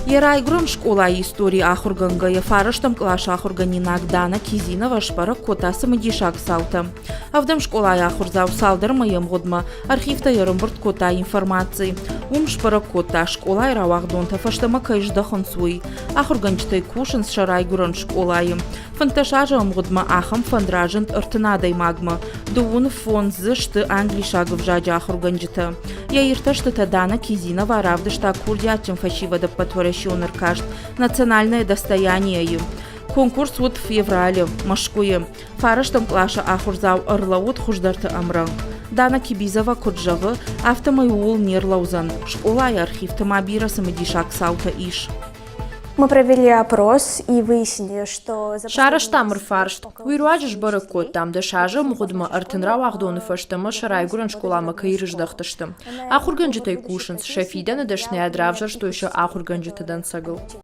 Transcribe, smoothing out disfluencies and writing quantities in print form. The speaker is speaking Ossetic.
Йӕ райгуырӕн скъолайы историйы ахуыргӕнгӕйӕ фарӕстӕм къласы ахуыргӕнинаг Дана Кизинова сбӕрӕг кодта цымыдисаг цаутӕ. Ӕвдӕм скъолайы ахуырдзау цалдӕр мӕйы ӕмгъуыдмӕ архивтӕй ӕрӕмбырд кодта информаци. Уым сбӕрӕг кодта, скъолайы рауагъдонтӕ фӕстӕмӕ кӕй здӕхынц, уый. Ахуыргӕнджытӕй кусынц сӕ райгуырӕн скъолайы. 15 азы ӕмгъуыдмӕ ахӕм фӕнд разынд 30 адӕймагмӕ. 35 дзы сты англисаг ӕвзаджы ахуыргӕнджытӕ. Йӕ иртӕстытӕ Дана Кизинова равдыста курдиатджын фӕсивӕды ӕппӕтуӕрӕсеон ӕркаст «Национальное достояние-йы». Конкурс уыд февралы, Мӕскуыйы. Фарӕстӕм къласы ахуырдзау ӕрлӕууыд хуыздӕрты ӕмрӕнхъ. Дана Кибизова куыд зӕгъы, афтӕмӕй ууыл не рлӕудзӕн. Скъолайы архивты ма бирӕ цымыдисаг цаутӕ ис. Мы провели опрос и выяснили, что... Сарӕзтам ӕрфарст. Уый руаджы сбӕрӕг кодтам, дӕс азы ӕмгъуыдмӕ 30 рауагъдоны фӕстӕмӕ сӕ райгуырӕн скъоламӕ кӕй рыздӕхтысты. Ахуыргӕнджытӕй кусынц, сӕ фидӕны дӕсныйад равзӕрстой сӕ ахуыргӕнджыты дӕнцӕгыл.